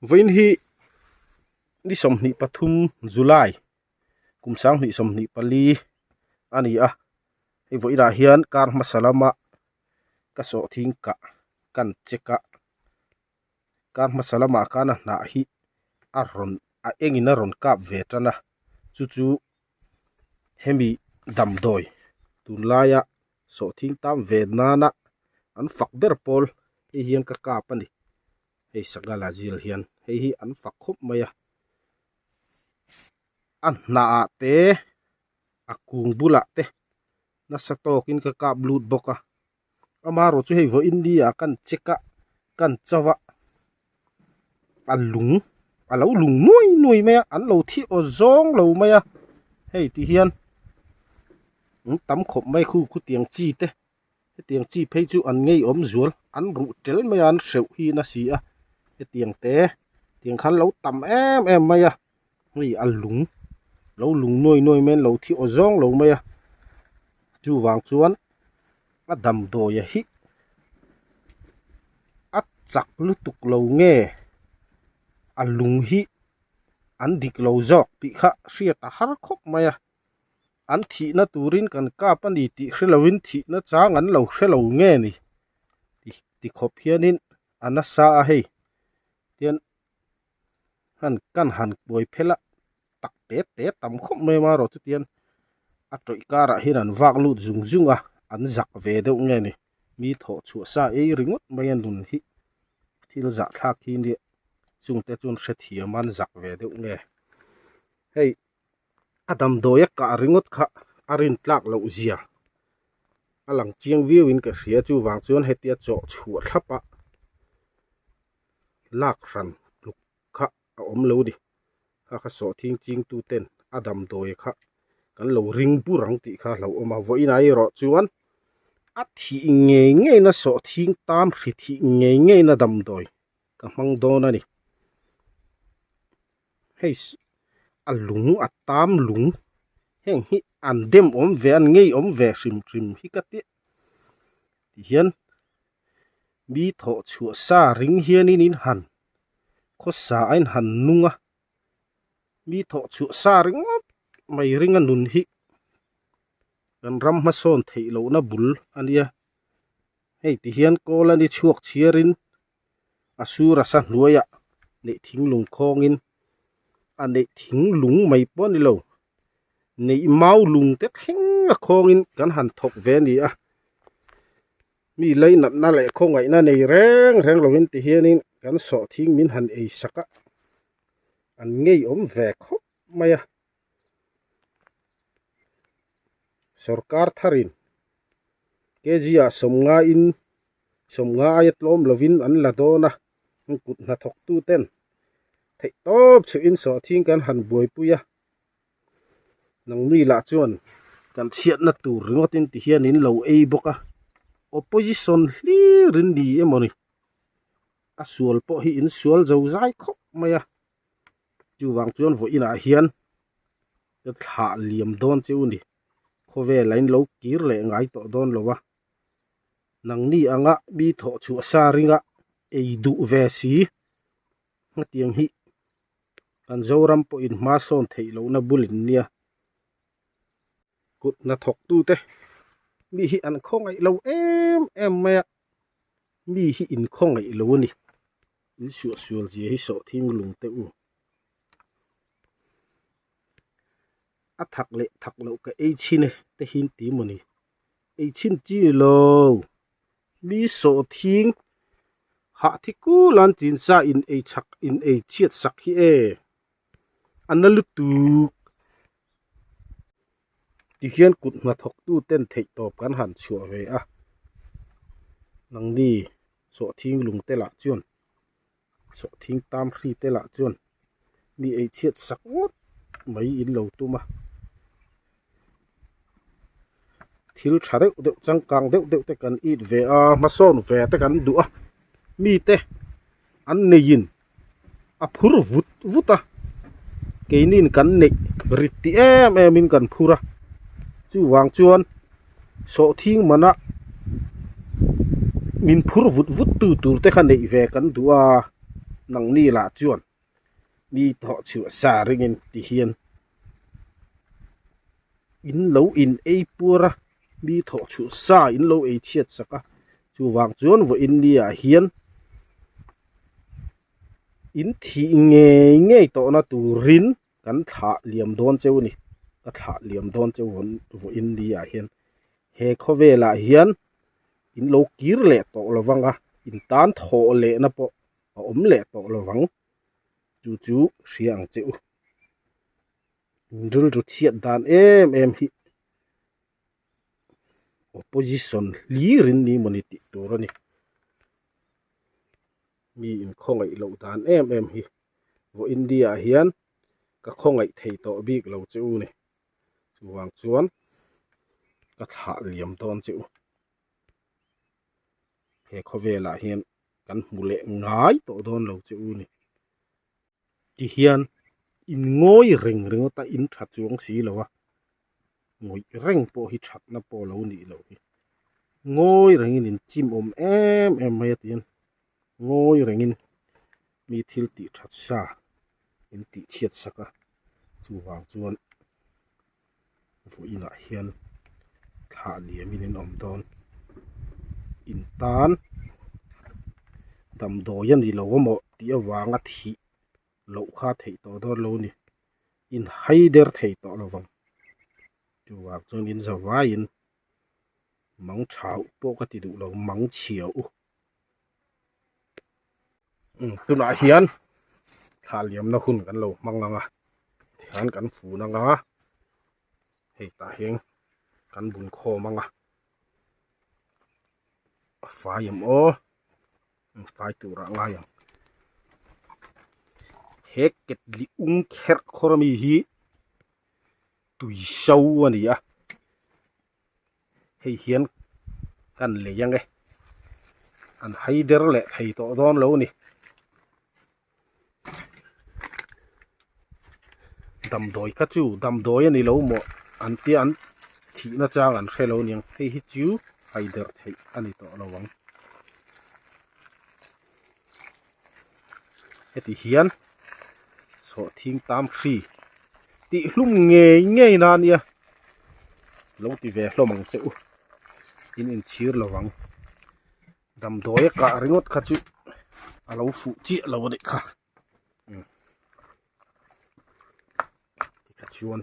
Vawiin hi ni 23 July kum 2024 a ni a, hei vawiinah hian kar hmasa lama ka sawhthing kah kan check a, kar hmasa lamah khan a hnah hi a rawn a engin a rawn kap ve tan a, chu chu hemi damdawi tunlaia sawhthing tam ve nana an fak ber pawl hei hian ka kap a ni hei sangha zil hian hei hi an fak khawp mai a a hnah ah te a kung bulah te nasa tawkin ka kap lut bawk a amaherawh chu hei vawiin ni ah kan check a kan chauh a a lung a lo lung nuai nuai mai a an lo thi aw zawng lo mai a hei ti hian an tam khawp mai khu khu tiang chi te hetiang chi phei chu an ngei awm zual an ruh tel mai a an hreuh hi na si a hetiang te tiang khan lo tam em em mai a hei a lung lo lung nuai nuai mai a an lo thi aw zawng lo mai a chuvang chuan a damdawi a hi a chak lutuk lo nge a lung hi an dik lo zawk tih kha hriat a har khawp mai a an thihna turin kan kap a ni tih hre lovin thihna chang an lo hre lo nge ni ti khawp hianin a nasa a hei tian han kan han kuai phel a tak te te tam khawp mai a marawh chu tian a tawih karah hian an vak lut zung zung a an zak ve deuh nge ni mi thawh chhuah sa ei ringawt mai a nun hi thil zahthlak hi nia chungte chuan hrethiam an zak ve deuh nge hei. A damdawi a kah ringawt kha a rin tlak loh zia a lang chiang viau in ka hria chuvang chuan hetia chawh chhuah thlap a lak hran tluk kha a awm lo ni kha kha sawhthing ching tu ten a damdawi kha kan lo ring bur ang tih kha a hlauhawm a vawiin ah erawh chuan a thih ngei ngei na sawhthing tam hri thih ngei ngei na damdawi ka hmang dawn a ni. Hei a lung a tam lung heng hi an dem awm ve an ngei awm ve hrim hrim hi ka ti tihian mi thawh chhuah sa ring hianin in han khawsa a in han nung a mi thawh chhuah sa ringawt mai ringa nun hi kan ram hmasawn theih lohna bul a nia hei tihian kawl a ni chhuak chhiarin. a sur a sa hnuaiah neih thinglung khawngin a neih thinglung mai pawh a ni lo neih mau lung te thleng a khawngin kan han thawk ve a ni a mi leinatna leh khawngaihna nei reng reng lovin ti hianin kan sawhthing min han ei sak a an ngei awm ve khawp mai a sawrkar tharin kg ah sawmnga in. Sawmnga aia tlawm lovin an la dawn a, an kut hnathawk tu ten theih tawp chhuihin sawhthing kan han buaipui a, nangni lah chuan kan chhiatna tur ringawtin ti hian in lo ei bawk a, opposition hlir in ni emaw ni, a sual pawh hi in sual zo zai khawp mai a, chuvang chuan vawiinah hian ka thlah liam dawn che u ni, khawvelah in lo kir leh ngai tawh dawn lo a. Nangni anga mi thawh chhuah sa ringa ei duh ve si hetiang hi kan Zoram pawhin hma sawn theih lohna bulin nia kut hnathawk tute mi hi an khawngaih lo em em mai a mi hi in khawngaih lo a ni in suahsual zia hi sawhthing lung teh u. A thak leh thak loh ka ei chhin e te hi an ti mawni. Ei chhin chi ni lo. Mi sawhthing hah thi kul an chin sa in ei chak in ei chhiat sak hi e. A na lutuk. Tihian kut hnathawk tu ten theih tawp kan han chhuah ve a. Nangni sawhthing lung te lah chuan sawhthing tam hri te lah chuan mi ei chhiat sak ngawt mai in lo tum a thil tha deuh deuh changkang deuh deuh te kan it ve a hmasawn ve te kan duh a mi te an neiin a phur vut vut a keinin kan neih rit ti em em in kan phur a chuvang chuan sawhthing mana min phur vut vut tu tur te kha neih ve kan duh a. Nangni lah chuan mi thawh chhuah sa ringin ti hian in lo in ei puar a, mi thawh chhuah sa in lo ei chhiat sak a, chuvang chuan vawiin ni ah hian in thih ngei ngei tawhna turin kan thlah liam dawn cheu a ni, ka thlah liam dawn cheu vawiin ni ah hian he khawvelah hian in lo kir leh tawh lo vang a, in tan thawh lehna pawh a awm leh tawh lo vang chu chu hria ang che u. In rilru chhiat dan em em hi opposition hlir in ni mawni tih tur a ni. Mi in khawngaih loh dan em em hi vaw India ah hian ka khawngaih thei tawh bik lo che u ni. Chuvang chuan ka thlah liam dawn che u. He khawvelah hian kan hmu leh ngai tawh dawn lo che u ni. Ti hian in ngawi reng ringawt a in tha chuang si lo a, ngawih reng pawh hi thatna pawh lo nih loh hi. Ngawi rengin in chim awm em em mai a ti hian ngawi rengin mi thil tih that sa in tih chhiat sak a, chuvang chuan vawiinah hian thlah liamin in awm dawn. In tan damdawi a ni lo amaw tih avanga thih loh kha theih tawh dawn lo a ni. In hai der thei tawh lo vang. Chuvang chuan in za vaiin mang tha u pawh ka ti duh lo mang chhia u. Tunah hian thla liamna hun kan lo hmang ang a tihian kan fun ang a hei tah hian kan bun khawm ang a a fai em aw fai turah a ngai ang he ketli ung kherh khawr ami hi tui so a ni a. Hei hian kan lei ang e. An hai der leh thei tawh dawn lo a ni. Damdawi kha chu damdawi a ni lo maw an tia an thihna chang an hre lo aniang hei hi chu hai der theih a ni tawh lo ang. Heti hian sawhthing tam hri tih hlum ngei ngei na ania lo ti ve hlawm ang che u in inchhir lo ang damdawi a kah ringawt kha chu a lo fuh chiah lo anih kha tikha chuan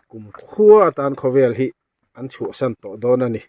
kumkhua atan khawvel hi an chhuahsan tawh dawn a ni.